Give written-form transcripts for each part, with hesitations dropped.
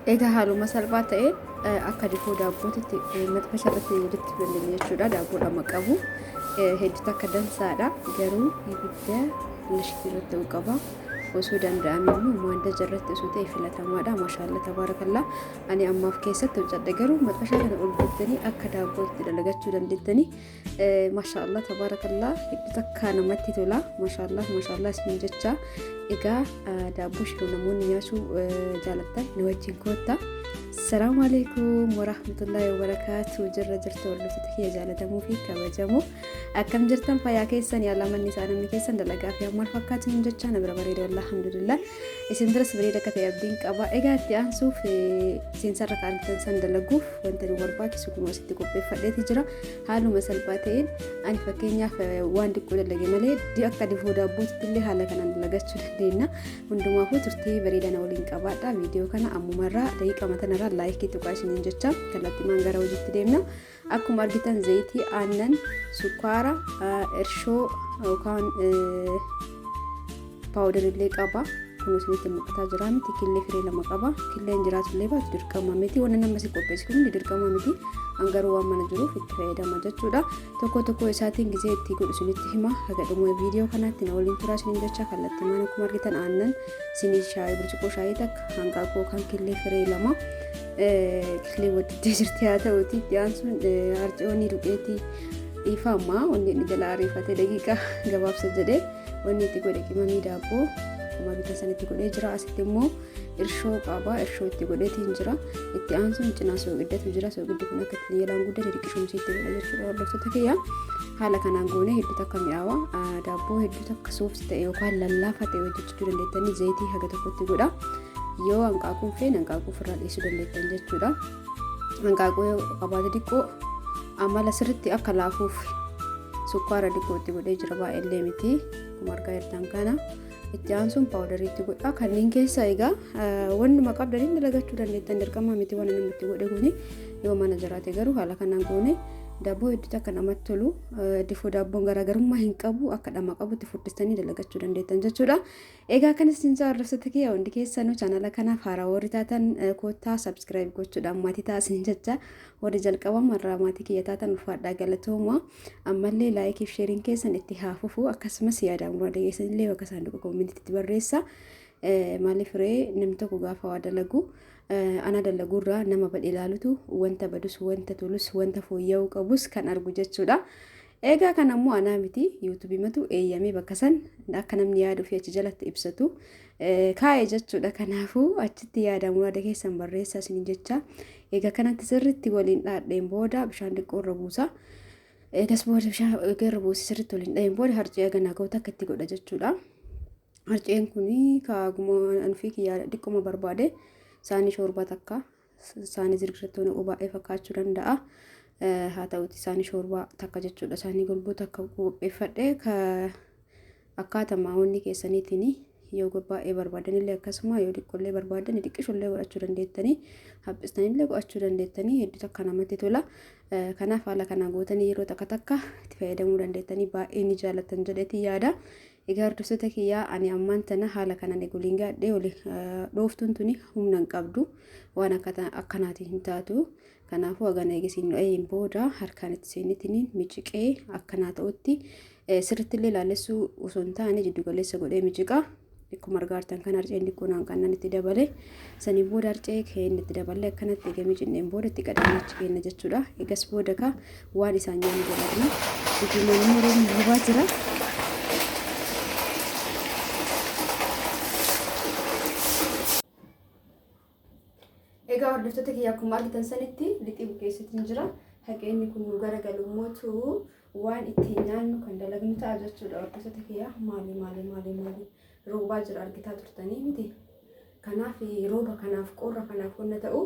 Egaa haaluma salphaa ta'een akka difoo daabbootitti maxxansa irratti walitti dandeenya jechuudha. Daabboo lama qabu. Hedduu takka dansaadha. Garuu ibidda lashitii irratti ta'uu qaba. Osoo danda'ame immoo maandaja irratti osoo ta'e filatamaadha. Maashaallah tabaarakallaa. Ani ammaaf keessatti hojjedhe garuu maxxansa kana ol guuttanii akka daabbootti dalagachuu dandeettanii. Maashaallah tabaarakallaa hedduu takka namatti tola. Maashaallah maashaallah isin jecha. Egaa daabboo shiroo namoonni nyaachuu jaalattan nu wajjin koottaa. Salaamu alaikum warahmatullahi wabarakaatu. Jirra jirtu hordoftoota kiyya jaalatamuu fi kabajamoo. Akkam jirtan fayyaa keessan yaalamanni isaa namni keessan dalagaa fi maal fakkaatu hin jecha na bira bareeda alhamdulillah. Isin biras bareeda akka ta'e abdiin qaba. Egaa itti aansuuf seensarra kan argitan san dalaguuf wanta nu barbaachisu kun asitti qopheeffadheeti jira. Haaluma salphaa ta'een ani fakkeenyaaf waan xiqqoo dalage malee akka difoo daabbootitti illee haala kanaan dalagachuu dandeenya. Hundumaafuu turtii bareedaa na waliin qabaadha. Viidiyoo kana ammumarraa daqiiqama tanarraa laayikii tuqaa isiniin jecha kallattimaan gara hojiitti deemna. Akkuma argitan zayitii, aannan, sukkaara, irshoo yookaan paawudarillee qaba. Kun isinitti mul'ataa jira miti killee firee lama qaba. Killeen jiraatu illee baatu dirqama miti. Wanni nama si qopheessu kun dirqama miti. An garuu waan mana jiruuf itti fayyadama jechuudha. Tokko tokko isaatiin gizee itti godhu isinitti hima. Haga dhuma viidiyoo kanaatti na waliin turaa isiniin jecha kallattii mana akkuma argitan aannan sinii shaayii burcuqqoo shaayii takka hanqaaquu yookaan killee firee lama killee wadiddee jirti haa ta'uuti itti aansuun harci'oonni duqeetii dhiifama wanni inni jala ariifatee daqiiqaa gabaabsa jedhee wanni itti godhe qimamii daabboo akkuma argitan sanitti godhee jira. Asitti immoo irshoo qaba irshoo itti godheetiin jira. Itti aansuun cinaa sooqiddatu jira. Sooqiddi kun akka itti jalaan guddate xiqqishumsii itti godha jechuudha hordoftoota kiyya. Haala kanaan goonee hedduu takka mi'aawa. Daabboo hedduu takka soofti ta'e yookaan lallaafa ta'e hojjechuu dandeettanii zayitii haga tokkotti godha. Yoo hanqaaquun feene hanqaaquu ofirraa dhiisuu dandeettan jechuudha. Hanqaaquu yoo qabaate xiqqoo amala sirritti akka laafuuf sukkaara xiqqoo itti godhee jira baay'eellee miti. Akkuma argaa jirtan kana itti aansuun paawudarii itti godha. Kanneen keessa egaa wannuma qabdaniin dalagachuu dandeettan dirqama miti waan namni itti godhe kuni yoo mana jiraate garuu haala kanaan goone daabboo hedduutu akka namatti tolu difoo daabboon garaagarummaa hin qabu akka dhama qabutti furdistanii dalagachuu dandeettan jechuudha. Egaa kanas isin hordoftoota kiyya hundi keessanuu chaanala kanaaf haaraa warri taatan koottaa subscribe gochuudhaan maatii ta'a isin jecha warri jalqaba irraa maatii kiyya taatan ulfaadhaa galatooma. Ammallee laayikii fi sheeriin keessan itti haa fufu akkasumas yaada muraada keessan illee bakka saanduqa koomentiitti barreessa. Maaliif ree namni tokko gaafa waa dalagu ana dalagurraa nama badhe ilaalutu wanta badus wanta tolus wanta fooyya'uu qabus kan argu jechuudha. Egaa kan ammoo anaa miti yuutuubimatu eeyyamee bakka san akka namni yaada ofii achi jalatti ibsatu kaa'e jechuudha. Kanaafuu achitti yaada muraada keessan barreessaa isin jecha. Egaa kanatti sirriitti waliin dhaadheen booda bishaan xiqqoo irra buusa. Eegas booda bishaan irra buuse sirriitti waliin dhaheen booda harcee ganaa ga'u takka itti godha jechuudha. Harceen kun kaaguma anfii kiyyaa xiqquma barbaade saanii shoorbaa takka saanii zirgirratti naquu baay'ee fakkaachuu danda'a. Haa ta'uti saanii shoorbaa takka jechuudha. Saanii golboo takka qopheeffadhe akkaatama wanni keessaniitiin yoo baay'ee barbaadanillee akkasuma yoo xiqqoollee barbaadan xiqqishollee godhachuu dandeettanii haphistanillee godhachuu dandeettanii hedduu takka namatti tola. Kanaaf haala kanaan gootanii yeroo takka takka itti fayyadamuu dandeettanii baay'ee ni jaallattan jedheetii yaada. Egaa hordoftoota kiyyaa ani ammaan tana haala kanaan eguliin gaadhee oli dhooftuun tuni humna hin qabdu waan akkanaatiin hin taatu. Kanaafuu hagana eegisiin dha'een booda harkaan itti seenitiin miciqee akkanaa ta'utti sirriitti illee laallessuu osoo hin taane jiddu galeessa godhee miciqa. Akkuma argaa jirtan kan harceen xiqqoo naan qannan itti dabale. Saniin booda harcee keenya itti dabalee akkanatti eega micinneen booda itti qadaannee achi keenna jechuudha. Egas booda ka waan isaan nyaannu dalagna. Ijumaan immoo roobni roobaa jira. Egaa hordoftoota kiyya akkuma argitan sanitti lixii bukeessitiin jira. Haqeenni kun nu garagalu mootu waan ittiin nyaannu kan dalagnu ta'a jechuudha. Hordoftoota kiyya maali maali maali maali roobaa jira argitaa turtanii miti. Kanaaf rooba kanaaf qorra kanaaf wanna ta'u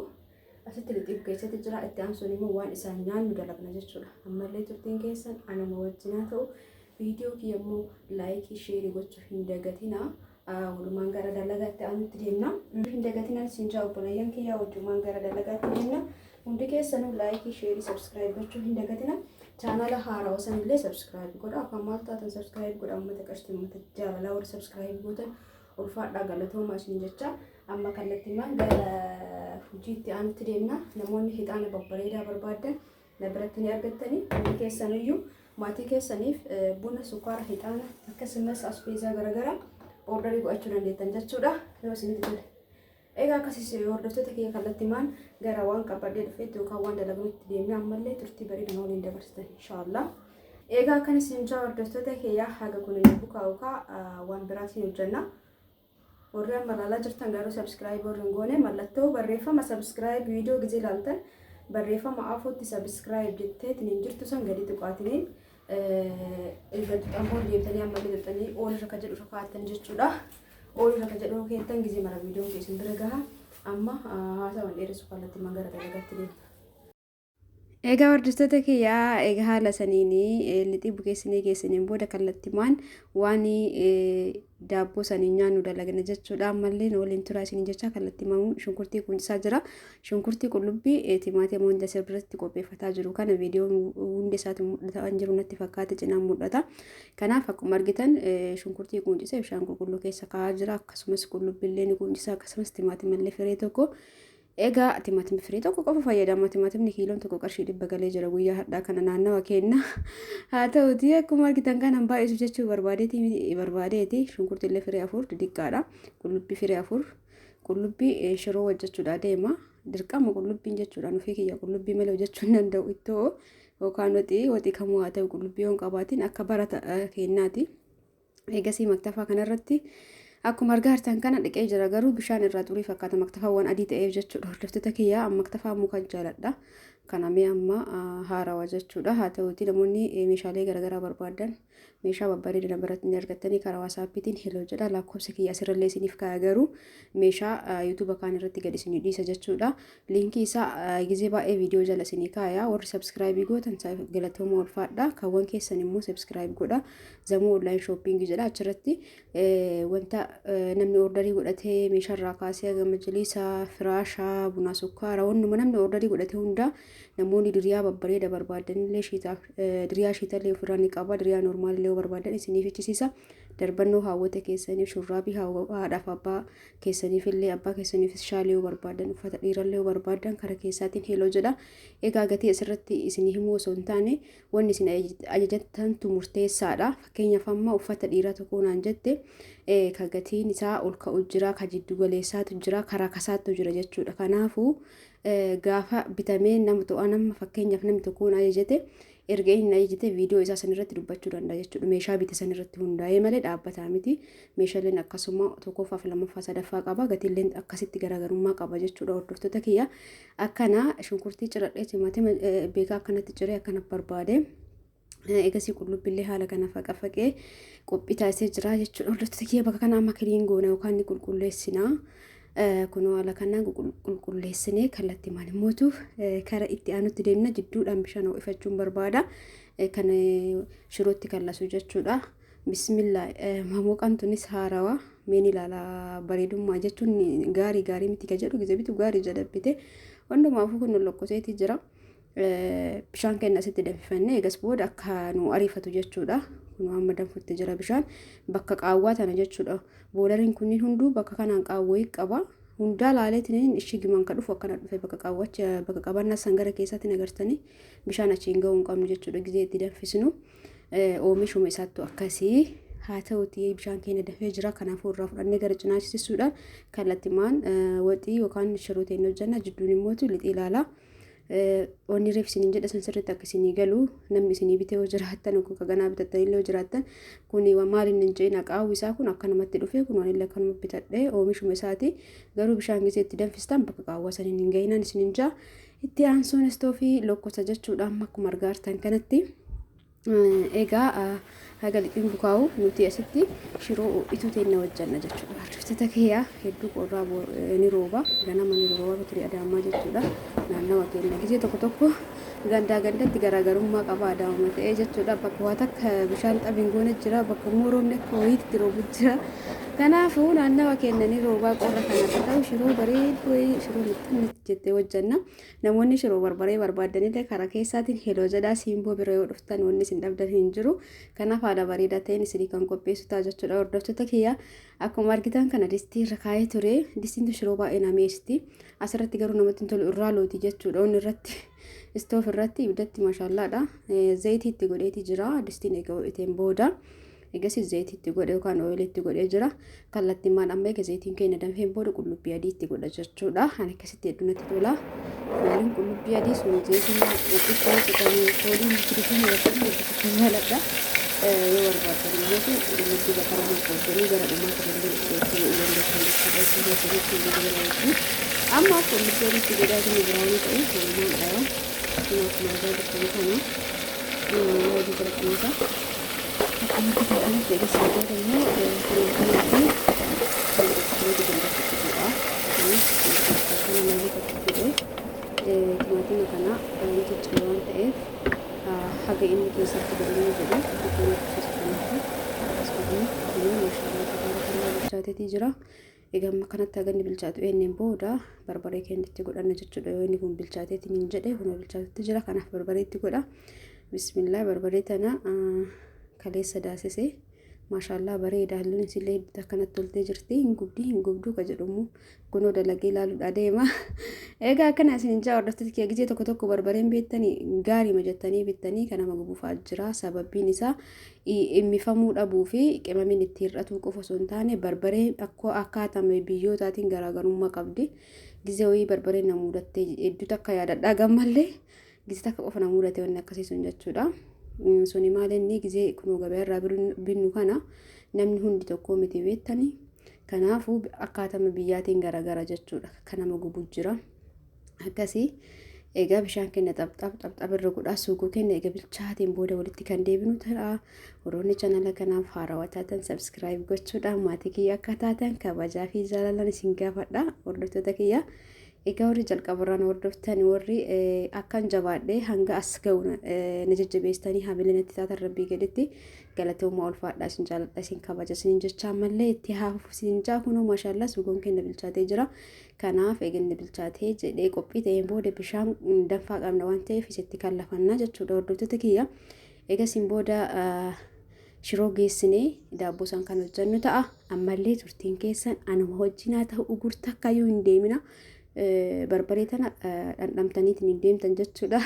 asitti lixii bukeessitti jira. Itti aansuun immoo waan isaan nyaannu dalagna jechuudha. Ammallee turtiin keessan anuma wajjinaa ta'u viidiyoo kiyya immoo laayikii sheerii gochuu hin dagatinaa. Walumaan gara dalagaatti aanutti deemna. Hin dagatinaan isin jaa obboleeyyan kiyyaa wajjumaan gara dalagaatti deemna. Hundi keessanuu laayikii, sheerii, sabskiraayib gochuu hin dagatina. Chaanala haarawaa sanillee sabskiraayib godha. Afaan maal taatan sabskiraayib godha. Uummata qashtii uummata jaalalaa warri sabskiraayib gootan ulfaadhaa galatoomaa isin jecha. Amma kallattiimaan gara Hojii itti aanutti deemna. Namoonni hixaana babbareedaa barbaadan na biratti ni argattanii. Hundi keessaniyyuu maatii keessaniif buna, sukkaara, hixaana akkasumas asbeezaa garaagaraa orderii godhachuu dandeettan jechuudha. Yoo isinitti tole. Egaa akkasiis hordoftoota kiyya, kallattimaan gara waan qabadhee dhufeetti yookaan waan dalagnutti deemna. Ammallee turtii bareedaa waliin dabarsitan inshaallah. Egaa akkan isin jaa, hordoftoota kiyya, haga kun hin bukaa'ukaa waan biraatiin hojjenna. Warri amma ilaalaa jirtan garuu subscribe warri hin goone, mallattoo barreeffama subscribe, viidiyoo gizee ilaaltan barreeffama afuutti subscribe jetteetiin hin jirtu san gadi tuqaatiniin erga tuqan booda deebitanii ammallee tuqxanii all irra ka jedhu irra kaa'attan jechuudha. All irra ka jedhu keettan gizee mara viidiyoon keessan bira gaha. Amma haasawan dheeressu, kallattii gara dalagaatti deema. Egaa hordoftoota kiyyaa, egaa haala saniin lixii bukeessinee geessiniin booda kallattimaan waan daabboo saniin nyaannu dalagna jechuudha. Ammallee waliin turaa isin jecha kallattimaan shunkurtii kuunsaa jira. Shunkurtii, qullubbii, timaatima hunda sirriitti qopheeffataa jiru. Kana viidiyoo hundi isaatti mul'ataa jiru natti fakkaate, cinaan mul'ata. Kanaaf akkuma argitan shunkurtii kuuncise bishaan qulqulluu keessa kaa'aa jira. Akkasumas qullubbiillee ni kuuncisa, akkasumas timaatimallee firee tokko. Egaa timaatimni firii tokko qofa fayyadama. Timaatimni kiiloon tokko qarshii 100 galee jira guyyaa har'aa kana naannawa kenna. Haa ta'uti, akkuma argitan kanan baay'isu jechuu barbaadeeti. Shunkurtii illee firii afur xixiqqaadha. Qullubbii firii afur. Qullubbii shiroo hojjechuudha deema. Dirqama qullubbiin jechuudha. Nufii kiyya qullubbii malee hojjechuu hin danda'u, ittoo yookaan waxii kamuu haa ta'u qullubbii yoon qabaatiin akka barata kennaati. Eegasii maktafaa kanarratti akkuma argaa jirtan kana dhiqee jira, garuu bishaan irraa xurii fakkaata maktafaawwan adii ta'eef jechuudha. Hordoftoota kiyyaa, maktafaa muka jaaladha. Kana mee amma haarawa jechuudha. Haa ta'uuti, namoonni meeshaalee garaagaraa barbaadan meeshaa babbareeda biratti ni argattanii. Karaa WhatsAppiitiin hello jedha. Lakkoofsa kiyya asirrallee isiniif kaaya, garuu meeshaa YouTube kaan irratti gad isinii dhiisa jechuudha. Linkii isaa gizee baay'ee viidiyoo jala isinii kaaya. Warri subscribe gootan galatooma, ulfaadha. Kaawwan keessan immoo subscribe godha. Zamuu Online Shopping jedha. Achirratti wanta namni orderii godhatee meeshaarraa kaasee haga majliisa, firaashaa, buna, sukkaara, wannuma namni orderii godhate hunda, namoonni diriyaa babbareeda barbaadanillee shiitaaf diriyaa shiitallee ofirraa ni qaba. Diriyaa normaalillee yoo barbaadan isiniif fichisiisa. Darbannoo haawwata keessaniif, shurraabii haadhaaf abbaa keessaniif illee, abbaa keessaniifis shaalii yoo barbaadan, uffata dhiirallee yoo barbaadan kara keessaatiin hello jedha. Egaa gatii asirratti isinii himuu osoo hin taane wanni isin ajajattantu murteessaadha. Fakkeenyaaf amma uffata dhiiraa tokko naan jette, ka gatiin isaa ol ka'u jira, ka jiddu galeessaatu jira, karaa kasaattu jira jechuudha. Kanaafuu gaafa bitamee nama to'a nama, fakkeenyaaf namni tokkoon ajajate, erga inni ajajate viidiyoo isaa sanirratti dubbachuu danda'a jechuudha. Meeshaa bite sanirratti hundaa'ee malee dhaabbataa miti. Meeshaaleen akkasuma tokkoffaa fi lammaffaa sadaffaa qaba. Gatiilleen akkasitti garaagarummaa qaba jechuudha, hordoftoota kiyya. Akkana shunkurtii ciradhee, timaatima beekaa akkanatti ciree akkana barbaade. Egasii qullubbiillee haala kana faqafaqee qophii taasisee jira jechuudha. Hordoftoota kiyya, bakka kana amma clean goona yookaan ni qulqulleessina. Kunoo haala kanaan qulqulleessinee kallattii maal immootu kara itti aanutti deemna. Jidduudhaan bishaan ho'ifachuun barbaada. Kan shirootti kallasu jechuudha. Bismillah, mamoqaan tunis haarawaa meen ilaala. Bareedummaa jechuun gaarii gaarii miti ka jedhu gizee bitu gaarii jedha bite. Hundumaafuu kun lokkoseetii jira. Bishaan keenya asitti danfifannee eegas booda akka nu ariifatu jechuudha. Kun amma danfutti jira bishaan bakka qaawwaa tana jechuudha. Boolariin kunniin hunduu bakka kanaan qaawwee qaba. Hundaa laaleetiin ishii giman ka dhufu akkana dhufe bakka qaawwacha bakka qabannaa san gara keessatti agartanii bishaan achiin gahuu hin qabnu jechuudha gizee itti danfisnu. Oomishuma isaattu akkasii. Haa ta'uti, bishaan keenya dafee jira, kanaafuu irraa fudhannee gara cinaachisuudhaan kallattimaan waxii yookaan shiroo ta'e hojjenna. Jidduun immoo lixii ilaala. Wanni reef isiniin jedha san sirriitti akka isinii galu, namni isinii bitee yoo jiraattan yookaan ka ganaa bitattanillee yoo jiraattan, kun maal inni hin jedhin, qaawwi isaa kun akkanumatti dhufe. Kun wanillee akkanuma bitadhe, oomishuma isaati. Garuu bishaan gisee itti danfistan bakka qaawwa saniin hin gahinaan isiniin jaa. Itti aansuun istoofii lokkosa jechuudha amma akkuma argaa jirtan kanatti. Egaa haga lixiin bukaa'u nuti asitti shiroo ituu teenna hojjanna jechuudha. Hordoftoota kiyyaa, hedduu qorraa, ni rooba, ganama ni rooba ture Adaamaa jechuudha. Naannawa keenya gisee tokko tokko gandaa gandatti garaagarummaa qaba Adaamuma ta'ee jechuudha. Bakka waa takka bishaan xabiin goone jira, bakka immoo roobni akka wayiitti roobu jira. Kanaafuu naannawa keenyanii roobaa qorra kanarra ta'u shiroo bareedduu shiroo mixxinni jettee hojjanna. Namoonni shiroo barbaree barbaadanillee karaa keessaatiin heloo jedhaa Simboo bira yoo dhuftan wanni isin dhabdan hin jiru. Kanaaf haala bareedaa ta'een isinii kan qopheessu ta'a jechuudha. Hordoftoota kiyya, akkuma argitan kana distii irra kaa'ee ture. Distiin tun shiroo baay'ee na mi'eessiti. Asirratti garuu namatti hin tolu, irraa looti jechuudha. Inni irratti stove irratti ibiddatti maashaallaadha. Zayitii itti godheeti jira. Distiin egaa ho'iteen booda. Egasii zayitii itti godhe yookaan ooyilii itti godhee jira. Kallattiimaan amma egaa zayitiin keenya danfeen booda qullubbii adii itti godha jechuudha. Ani akkasitti hedduu natti tola. Fooliin qullubbii adii sun zayitiin xiqqoo citamee fooliin firifiin irratti hedduu jaaladha. Yoo barbaadan immoo qullubbii bakka lama qoodanii gara dhumaatti illee itti godhuu dandeessan jechuudha. Itti keessanitti illee gara wajjin. Amma qullubbii adii itti godhaa jiru brown ta'u kanumaan dhaya. Akkuma argaa jirtan kana hojii jala qinisa. Akkuma argitan kanatti egaa booda immoo timaatimii fi kiiloo 21 godha. Kunis kana maayii tokko godhe timaatima kana ciccire waan ta'eef haga inni keessatti godhamee jedhu xiqqoo tursiisa. Kanaafuu akkas godhanii kunoo maashaallah tabaarakallaa bilchaateetii jira. Egaa amma kanatti haga inni bilchaatu eenneen booda barbaree keenya itti godhanna jechuudha. Yoo inni kun bilchaateetiin hin jedhe, kunoo bilchaatutti jira. Kanaaf barbaree itti godha. Bismillah, barbaree tana kaleessa daasise. Maashaallah, bareeda, halluun isillee hedduu akkanatti toltee jirti. Hin gubdii hin gubduu ka jedhamu kunoo dalagee ilaaluudha deema. Egaa akkana isin jaa, hordoftoota kiyya, gizee tokko tokko barbareen beektanii gaariima jettanii bittanii kan nama gubuufaa jira. Sababbiin isaa immifamuu dhabuu fi qimamiin itti hir'atuu qofa osoo hin taane, barbareen akkaatama biyyootaatiin garaagarummaa qabdi. Gizee wayii barbareen na mudattee hedduu takka yaadadhaa, gammallee gizee takka qofa na mudate wanni akkasii sun jechuudha. Suni maal inni gizee kunoo gabaa irraa binnu kana namni hundi tokko miti beektanii. Kanaafuu akkaatama biyyaatiin garaagara jechuudha. Kan nama gubu jira. Akkasii egaa bishaan keenya xapxap xapxap irra godhaa, suugoo keenya egaa bilchaateen booda walitti kan deebinu ta'a. Warroonni channel kanaaf haarawaa taatan subscribe gochuudhaan maatii kiyya akka taatan kabajaa fi jaalalaan isin gaafadha. Hordoftoota kiyya. Egaa warri jalqabarraan hordoftan, warri akkan jabaadhee hanga as ga'u na jajjabeessitanii hamilee natti taatan, rabbii gaditti galatooma, ulfaadhaa, isin jaaladha, isin kabaja isin jecha ammallee itti haafuuf isin jaa. Kunoo maashaallaa, suugoon keenya bilchaatee jira. Kanaaf eeganni bilchaatee jedhee qophii ta'een booda bishaan danfaa qabna waan ta'eef isitti kan lafannaa jechuudha, hordoftoota kiyya. Eegasiin booda shiroo geessinee daabboo isaan kan hojjennu ta'a. Ammallee turtiin keessan anuma wajjin haa ta'u, ugurta akkayyuu hin deemina. Barbaree tana dhandhamtaniitiin hin deemtan jechuudha.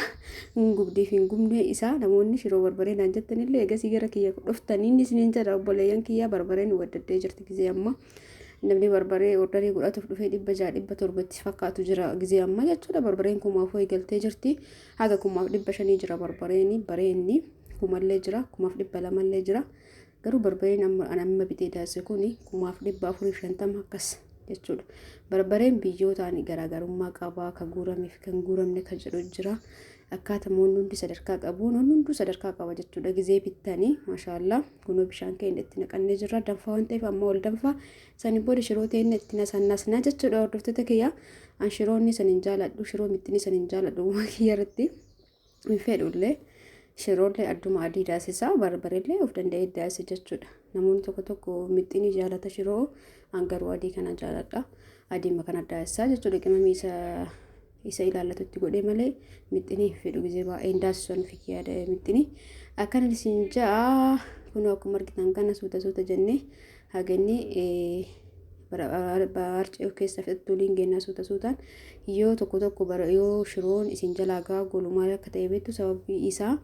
Hin gubdiif hin gubne isaa namoonni shiroo barbaree naan jettanillee egasii gara kiyya dhuftanii inni isiniin jedha. Obboleeyyan kiyya, barbareen waddaddee jirti gizee amma. Namni barbaree order godhatuuf dhufee 600, 700tti fakkaatu jira gizee amma jechuudha. Barbareen 4000 eegaltee jirti. Haga 1500 jira barbareen, bareenni kumallee jira, 1200llee jira. Garuu barbareen amma bitee daase kuni 1450 akkas jechuudha. Barbareen biyyootaan garaagarummaa qaba. Kan guuramee fi kan guuramne kan jedhu jira. Akkaataa wanni hundi sadarkaa qabu, wanni hunduu sadarkaa qaba jechuudha. Gizee bittanii maashaallaa, kunoo bishaan keenya itti naqannee jirra. Danfaa waan ta'eef amma ol danfaa. Saniin booda shiroo teenya itti nasannasnaa jechuudha, hordoftoota kiyya. An shiroonni san hin jaaladhu, shiroo mixxinii san hin jaaladhu, uumaa kiyya irratti hin fedhullee. Shiroollee adduma adii daasisaa, barbareellee of danda'ee daasisa jechuudha. Namoonni tokko tokko mixxinii jaalata shiroo, an garuu adii kana jaaladha. Adiima kana daasisaa jechuudha. Qimamii isa ilaallatutti godhee malee mixxinii hin fedhu, gizee baay'ee hin daasisu an fi yaada mixxinii. Akkana isin ja'a, kunoo akkuma argitan kana suuta suuta jennee haganni harcee of keessa fixattu waliin gennaa suuta suutaan. Yoo tokko tokko yoo shiroon isin jalaa gaagolu maal akka ta'e beektu? Sababii isaa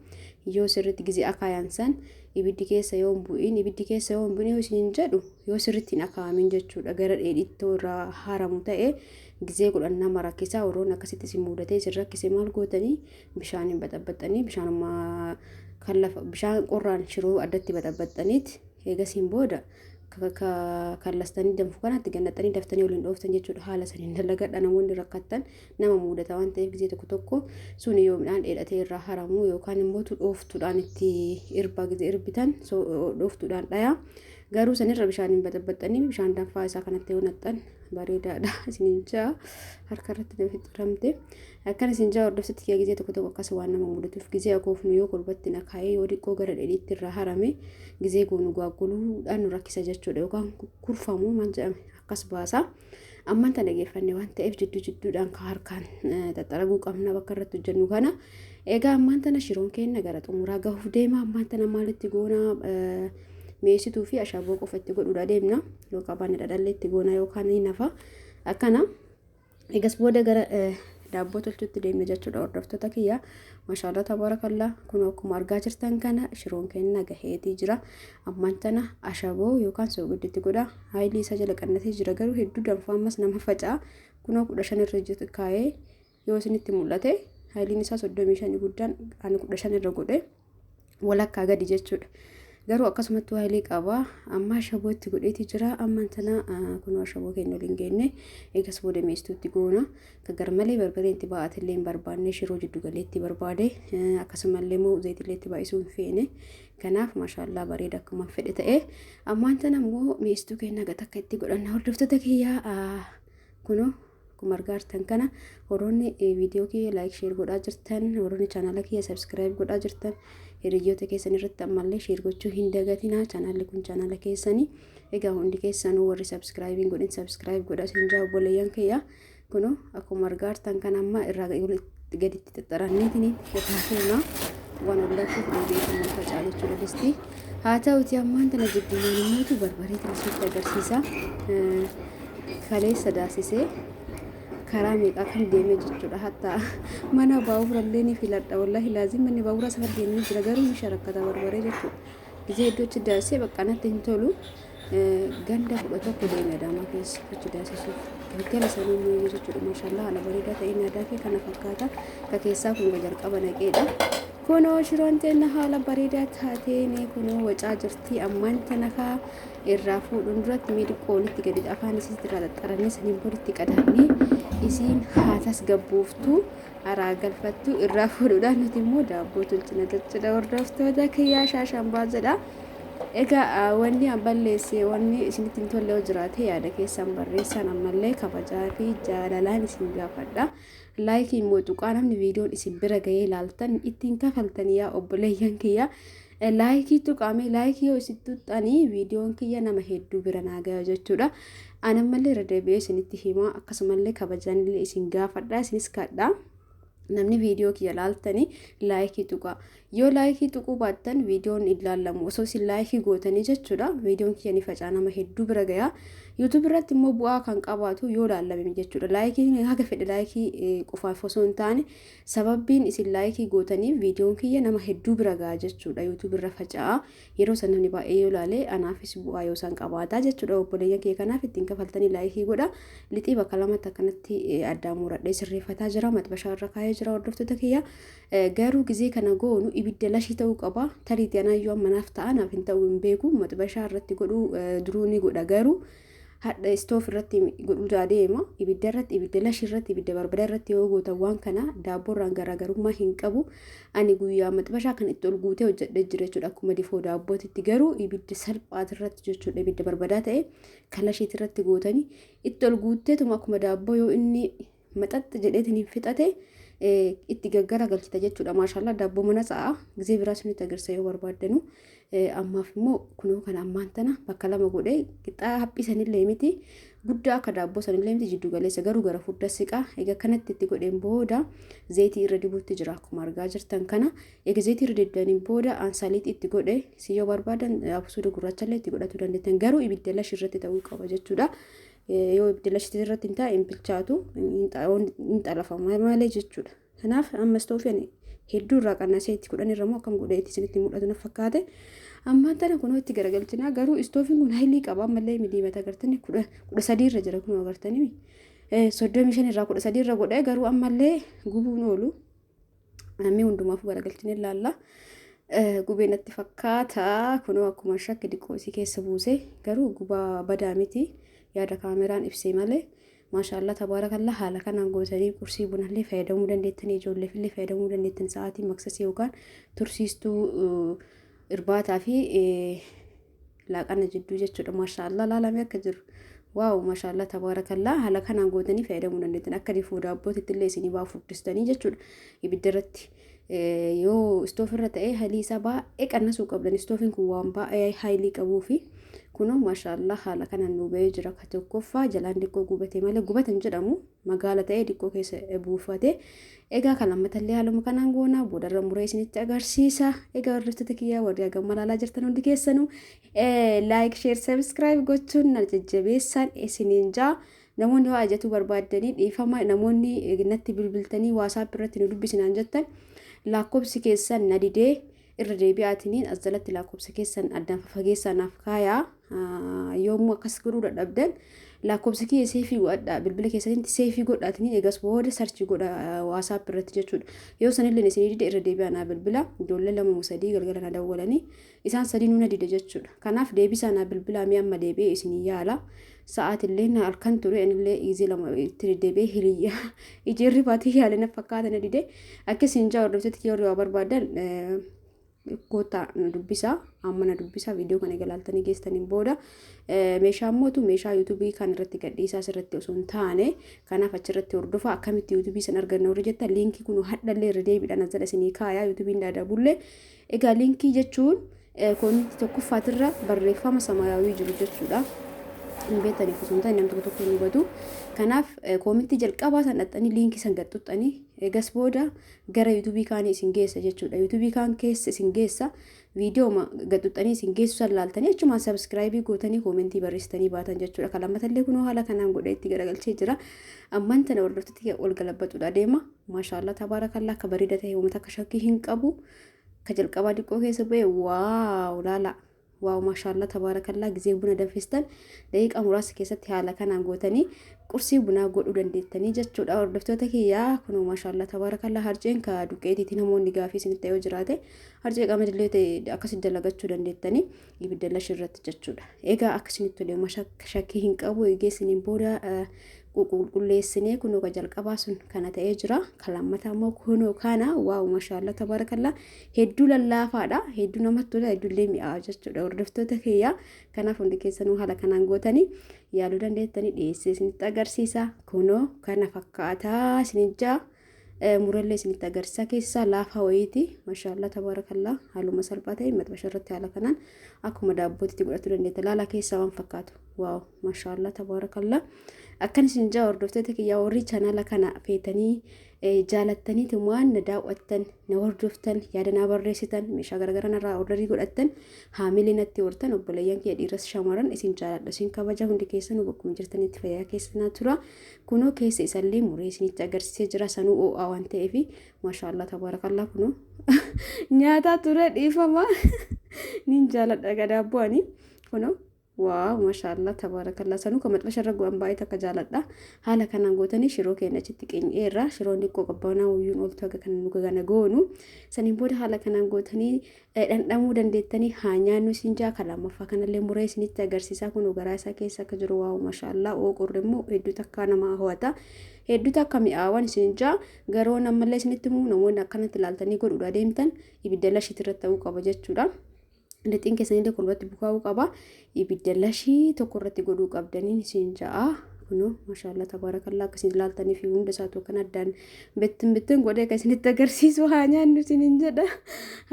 yoo sirriitti gizee akaayan san ibiddi keessa yoo hin bu'in, ibiddi keessa yoo hin bu'in yoo isin jedhu, yoo sirriitti hin akaamin jechuudha, gara dheedhittoo irraa haramu ta'e gizee godhan nama rakkisaa. Warroon akkasitti isin mudatee isin rakkise maal gootanii? Bishaaniin baxabbaxanii, bishaanuma kan lafa, bishaan qorraan shiroo addatti baxabbaxaniiti, eegasiin booda kallastanii danfu kanatti gannaxanii daftanii waliin dhooftan jechuudha. Haala saniin dalagadha namoonni rakkattan, nama mudata waan ta'eef gizee tokko tokko suni yoo midhaan dheedhatee irraa haramu yookaan immoo dhooftuudhaan itti irba, gizee irbitan dhooftuudhaan dhaya. Garuu sanirra bishaaniin baxaxxanii bishaan danfaa isaa kanatti yoo naqxan bareedaadha isiniin jaa. Harka irratti na fixxiramte. Akkana isin jaa, hordoftoota kiyya, gizee tokko tokko akkas waan nama mudatuuf, gizee akoofnu yoo kolbatti na kaa'ee yoo xiqqoo gara dheedhiitti irraa harame, gizee goonu gaagguluudhaan nu rakkisa jechuudha, yookaan kurfamuu maal jedhame akkas baasa. Ammaan tana geeffanne waan ta'eef jidduu jidduudhaan ka harkaan xaxxaraguu qabna bakka irratti hojjennu kana. Egaa ammaan tana shiroon keenya gara xumuraa gahuuf deema. Ammaan tana maalitti goona? Mi'eessituu fi ashaboo qofa itti godhuudha deemna. Yoo qabaanne dhadhallee itti goona yookaan ni nafa. Akkana. Egas booda gara daabboo tolchuutti deemne jechuudha, hordoftoota kiyya. Maashaallah, tabaarakallaa, kun akkuma argaa jirtan kana shiroon keenya gaheetii jira. Ammaan tana ashaboo yookaan soogidditti godha. Haayilii isaa jala qannatee jira, garuu hedduu danfaa ammas nama faca'a. Kunoo 15 irra kaa'ee yoo isinitti mul'ate, haayiliin isaa 35 guddaan, ani 15 irra godhe, walakkaa gadi jechuudha. Garuu akkasumatti haayilii qaba. Amma ashaboo itti godheeti jira. Ammaan tana kunoo ashaboo keenya waliin geenne. Eegas booda mi'eessituutti goona. Ka garmalee barbareen itti baa'atellee hin barbaanne, shiroo jiddu galeetti barbaade, akkasumallee immoo zayitillee itti baay'isuu hin feene. Kanaaf maashaallaa bareeda akkuma fedhe ta'e. Ammaan tana immoo mi'eessituu keenya gata akka itti godhanna, hordoftoota kiyyaa. Kunoo akkuma argaa jirtan kana, warroonni viidiyoo kiyya like, share godhaa jirtan, warroonni chaanaala kiyya subscribe godhaa jirtan, hiriyoota keessan irratti ammallee share gochuu hin dagatinaa. Chaanaalli kun chaanaala keessanii. Egaa hundi keessanuu warri subscribe hin godhin subscribe godhaa isin jaa, obboleeyyan kiyya. Kunoo akkuma argaa jirtan kana amma irraa gaditti xaxxaranneetiin irraa fuuna, waan ollaatti deebi'ee facaa jechuudha disti. Haa ta'uti, ammaan tana jiddumaan immoo barbareetiin isinitti agarsiisa. Kaleessa daasisee karaa meeqaa kan deemee jechuudha. Hatta mana baaburallee ni filadha. Wallaahi laazim manni baabura safar deemee jira, garuu ni sharakkata barbaree jechuudha. Gizee iddoo achi daasisee bakka natti hin tolu. Ganda 11 deeme Adaamaa keessa achi daasisuuf. Galgala sanii immoo jechuudha. Maashaallah, haala bareedaa ta'een aadaa kee kana fakkaata. Ka keessaa kun jalqaba naqeedha. Kunoo shiroon teenna haala bareedaa taateen kunoo wacaa jirti. Ammaan tana kaa irraa fuudhuun duratti mee xiqqoo walitti gadi afaan isiitti irraa xaxxarannee, saniin booditti qadaannee isiin haa tasgabbooftu, araa galfattu, irraa fuudhuudhaan nuti immoo daabboo tolchina jechuudha, hordoftoota kiyyaa. Shaashambaa jedha. Egaa wanni an balleesse, wanni isinitti hin tolle yoo jiraate, yaada keessan barreessan. Ammallee kabajaa fi jaalalaan isin gaafadha. Like immoo tuqaa, namni viidiyoon isin bira gahee ilaaltan ittiin kafaltan yaa obboleeyyan kiyya. Like tuqaame, like yoo isin tuqxanii viidiyoon kiyya nama hedduu bira naa gaya jechuudha. An ammallee irra deebi'ee isinitti himaa, akkasumallee kabajaanillee isin gaafadha, isinis kadhaa. Namni viidiyoo kiyya laaltanii like tuqaa. Yoo like tuquu baattan viidiyoon hin laallamu. Osoo isin like gootanii jechuudha, viidiyoon kiyya ni faca'a, nama hedduu bira gaya. YouTube irratti immoo bu'aa kan qabaatu yoo laallame jechuudha. Likeiin haga fedhe like qofaaf osoo hin taane, sababbiin isin like gootaniif viidiyoon kiyya nama hedduu bira gaha jechuudha. YouTube irra faca'a. Yeroo san namni baay'ee yoo laale anaafis bu'aa yoo isaan qabaataa jechuudha. Obboleeyyan kiyya, kanaaf ittiin kafaltanii like godha. Lixii bakka lamatti akkanatti addaan muradhee sirreeffataa jira. Maxbashaa irra kaa'ee jira, hordoftoota kiyya. Garuu gizee kana goonu ibidda lashii ta'uu qaba. Tariitii anaayyuu amma naaf ta'a naaf hin ta'u hin beeku. Maxbashaa irratti godhuu duruu ni godha, garuu hadha stove irratti godhuu deema. Ibidda irratti, ibidda lashii irratti, ibidda barbada irratti yoo gootan waan kana daabboorraan garaagarummaa hin qabu. Ani guyyaa maxbashaa kan itti ol guutee hojjedhee jira jechuudha, akkuma difoo daabbootitti, garuu ibidda salphaati irratti jechuudha. Ibidda barbadaa ta'e kan lashiitii irratti gootanii itti ol guutteetuma akkuma daabboo yoo inni maxaxxi jedheetiin hin fixate itti gaggara galchita jechuudha. Maashaallah, daabboo mana sa'a gizee biraa sunitti agarsiisa yoo barbaaddanu. Ammaaf immoo kunoo kana ammaan tana bakka lama godhee, qixxaa haphii sanillee miti, guddaa akka daabboo sanillee miti, jiddu galeessa, garuu gara furda siqaa. Egaa kanatti itti godheen booda zayitii irra dibuutti jira akkuma argaa jirtan kana. Egaa zayitii irra dibdaniin booda ansaliitii itti godhe. Si yoo barbaadan absuuda gurraachallee itti godhachuu dandeettan, garuu ibidda lashi irratti ta'uu qaba jechuudha. Yoo ibidda lashi irratti hin taa'e hin bilchaatu, hin xalafama malee jechuudha. Kanaaf amma istoofii hedduu irraa qannasee itti 10 irra immoo akkam godhee isinitti mul'atu na fakkaate. Ammaan tana kunoo itti garagalchinaa, garuu istoofiin kun hailii qaba, ammallee miliimata agartanii 13 irra jira, kunoo agartanii 35 irraa 13 irra godhee, garuu ammallee gubuun oolu. Namni hundumaaf garagalchinee ilaalla. Gubee natti fakkaata, kunoo akkuma shakki diqqoo isii keessa buuse, garuu gubaa badaa miti, yaada kaameraan ibsee malee. Maashaallah, tabaarakallaa, haala kanaan gootanii qursii bunallee fayyadamuu dandeettanii, ijoolleefillee fayyadamuu dandeettan, sa'aatii maksasii yookaan tursiistuu irbaataa fi Laaqana jidduu jechuudha. Maashaallah, laalamee akka jiru. Wow, maashaallah, tabaarakallaa. Haala kanaan gootanii fayyadamuu dandeettan. Akka difuu daabbootitti illee isinii baa furdistanii jechuudha. Ibidda irratti yoo istoofirra ta'e hailii isaa baay'ee qannasuu qabdan. Istoofiin kun waan baay'ee hailii qabuu fi kunoo maashaallah haala kanaan nu ba'ee jira. Ka tokkoffaa jalaan diqqoo gubate malee gubatan jedhamu, magaala ta'ee diqqoo keessa buufate. Egaa kan lammatallee haaluma kanaan goonaa, boodarra muree isinitti agarsiisa. Egaa hordoftoota kiyyaa, warri hagam malaalaa jirtan hundi keessanuu like, share, subscribe gochuun na jajjabeessaan isiniin jaa. Namoonni waa ajatuu barbaaddanii, dhiifama, namoonni natti bilbiltanii WhatsApp irratti nu dubbisinaan jettan, lakkoobsi keessan na didee, irra deebi'aatiniin as jalatti lakkoobsa keessan addaan fafageessaa naaf kaayaa. Yommuu akkas godhuu dadhabdan lakkoobsa kiyya save godhadhaa, bilbila keessanitti save godhaatiniin eegas booda search godha WhatsApp irratti jechuudha. Yoo sanillee isinii dide, irra deebi'aa naa bilbila. Ijoollee lama moo sadii galgala na dawwalanii, isaan sadii na dide jechuudha. Kanaaf deebisaa naa bilbilaa, mi'a amma deebi'ee isinii yaala. Sa'aatillee na halkan ture, anillee izii lama itti deddeebi'ee hiriyyaa ijeerri baatii yaale na fakkaata, na dide. Akkasiin jaa, hordoftoota kiyya, warri waa barbaadan koottaa na dubbisaa, amma na dubbisaa. Viidiyoo kana galaaltanii geessaniin booda meeshaa mootu meeshaa yuutuubii kan irratti gadhiisaa asirratti osoo hin taane, kanaaf achirratti hordofa. Akkamitti yuutuubii san arganna warri jettan, liinkii kun hadhallee irra deebiidhaan as jala isinii kaayaa, yuutuubiin daadabullee. Egaa liinkii jechuun koomintii tokkoffaatirra barreeffama samayaawii jiru jechuudha. Hin beektaniif osoo hin taane, namni tokko tokko hin hubatu. Kanaaf koomintii jalqabaa san dhaxxanii liinkii san gadxuxxanii eegas booda gara yuutuubii kaanii isin geessa jechuudha. Yuutuubii kaan keessa isin geessa. Viidiyoo gadxuxxanii isin geessu san laaltanii achumaan subscribe gootanii koomentii barreessitanii baatan jechuudha. Kan lammatallee kunoo haala kanaan godhee itti garagalchee jira. Amman tana hordoftoota ol galabbatudha deema. Maashaallah, tabaarakallaa, akka bareeda ta'e uummata akka shakkii hin qabu. Ka jalqabaa diqqoo keessa bu'ee, wow, laala. Wow, maashaallah, tabaarakallaa. Gizee buna danfistan daqiiqaa muraasa keessatti haala kanaan gootanii qursii bunaa godhuu dandeettanii jechuudha. Hordoftoota kiyyaa, kunoo maashaallah, tabaarakallaa. Harceen ka duqeetiiti. Namoonni gaafii isinitti yoo jiraate, harcee qamadillee ta'e akkasitti dalagachuu dandeettanii ibidda lashi irratti jechuudha. Egaa akkasinitti tolee shakkii hin qabu. Eegeessiniin booda qulqulleessinee kunoo ka jalqabaa sun kana ta'ee jira. Kan lammataa immoo kunoo kana. Wow, maashaallah, tabaarakallaa, hedduu lallaafaadha, hedduu namatti tola, hedduullee mi'aawa jechuudha, hordoftoota kiyyaa. Kanaaf hundi keessanuu haala kanaan gootanii yaaluu dandeettanii dhiyeessee isinitti agarsiisa. Kunoo kana fakkaataa isinijjaa murallee isinitti agarsiisa. Keessaa laafaa wayiiti. Maashaallah, tabaarakallaa, haaluma salphaa ta'e maxxasha irratti haala kanaan akkuma daabbootitti godhachuu dandeetta. Laala keessaa waan fakkaatu. Wow, maashaallah, tabaarakallaa. Akkan isin jaa, hordoftoota kiyyaa, warri chaanala kana feetanii jaalattaniitu waan na daawwattan, na hordoftan, yaada naa barreessitan, meeshaa garagaraa narraa orderii godhattan, haamilee natti hortan, obboleeyyan kee dhiiras shamaran, isin jaaladha, isin kabaja. Hundi keessan bakkuma jirtanitti fayyaa keessa tura. Kunoo keessa isallee muree isinitti agarsiisee jira. Sanuu ho'aa waan ta'eef, maashaallah, tabaarakallaa. Kunoo nyaataa ture, dhiifama, nin jaaladha gadaabboo kunoo. Wow, maashaallah, tabaarakallaa. Sanuu kan maxxasha irra go'an baay'ee takka jaaladha. Haala kanaan gootanii shiroo keenya achitti qeenyeerra. Shiroon xiqqoo qabbanaa wayyuun ooltu haga kana nu gana goonu. Saniin booda haala kanaan gootanii dhandhamuu dandeettanii. Haa nyaannu isin jaa. Kan lammaffaa kanallee muree isinitti agarsiisaa. Kun garaa isaa keessa akka jiru. Wow, maashaallah. Qorri immoo hedduu takka nama hawwata. Hedduu takka mi'aawan isin jaa. Garuu ammallee isinitti himu, namoonni akkanatti ilaaltanii godhuudha deemtan, ibidda lashiitti irratti ta'uu qaba jechuudha. Lixiin keessanillee kolbatti bukaa'uu qaba. Ibidda lashii tokko irratti godhuu qabdaniin isin ja'a. Kunoo maashaallah, tabaarakallaa, akkasiin ilaaltanii fi hunda isaatu akkan addaan bittin bittin godhee akka isinitti agarsiisu. Haa nyaannu isiniin jedha.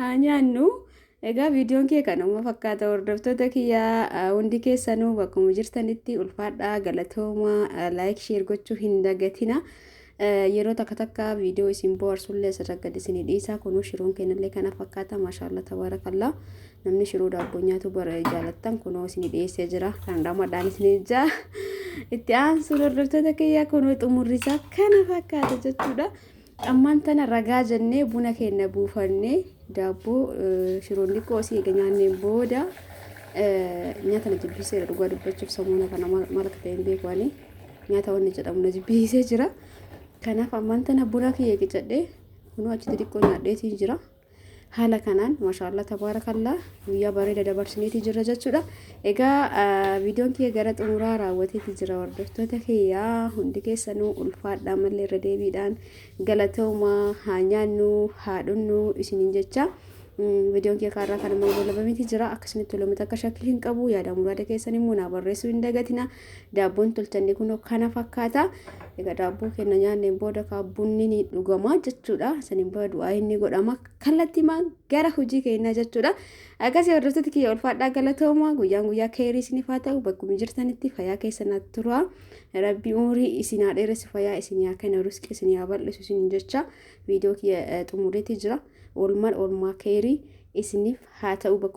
Haa nyaannu. Egaa viidiyoon kee kanuma fakkaata. Hordoftoota kiyyaa, hundi keessanuu bakkuma jirtanitti ulfaadhaa, galatoomaa, like, share gochuu hin dagatina. Yeroo takka takka viidiyoo isin bohaarsullee asirra gad isinii dhiisa. Kunoo shiroon kennallee kana fakkaata. Maashaallah, tabaarakallaa. Namni shiroo daabboo nyaatu bara jaalattan, kunoo isinii dhiyeessee jira. Kan ramadhaan isinii jaa. Itti aansuun, hordoftoota kiyyaa, kunoo xumurri isaa kana fakkaata jechuudha. Ammaan tana ragaa jennee buna keenya buufannee daabboo shiroon xiqqoo asii eega nyaanneen booda, nyaata na jibbisiiseera dhugaa dubbachuuf. Samuuna kana maal akka ta'e hin beeku, ani nyaata wanni jedhamu na jibbisiisee jira. Kanaaf ammaan tana buna kiyya qicadhee kunoo achitti xiqqoo nyaadheetiin jira. Haala kanaan, maashaallah, tabaarakallaa, guyyaa bareeda dabarsineeti jira jechuudha. Egaa viidiyoon kiyya gara xumuraa raawwateeti jira. Hordoftoota kiyyaa, hundi keessanuu ulfaadhaa, mallee irra deebiidhaan galatoomaa. Haa nyaannu, haa dhunnu isiniin jecha. Viidiyoon kee kaarraa kana mana goolabamiti jira. Akkasumatti tolomita akka shakkii hin qabu. Yaada muraada keessan immoo naa barreessuu hin dagatina. Daabboon tolchanne kunoo kana fakkaata. Egaa daabboo kenna nyaanneen booda kaa bunni ni dhugama jechuudha. Saniin booda du'aa inni godhama. Kallattiimaan gara hojii keenyaa jechuudha. Akkasii hordoftoota kiyya ulfaadhaa galatooma. Guyyaan guyyaa keerii isiniif haa ta'u. Bakkuma jirtanitti fayyaa keessan haa tura. Rabbi umurii isin haa dheeressu fayyaa isin haa kennu riskii isin haa bal'isu isin jecha viidiyoo kiyya xumureeti jira. Oolmaan oolmaa keerii isiniif haa ta'u.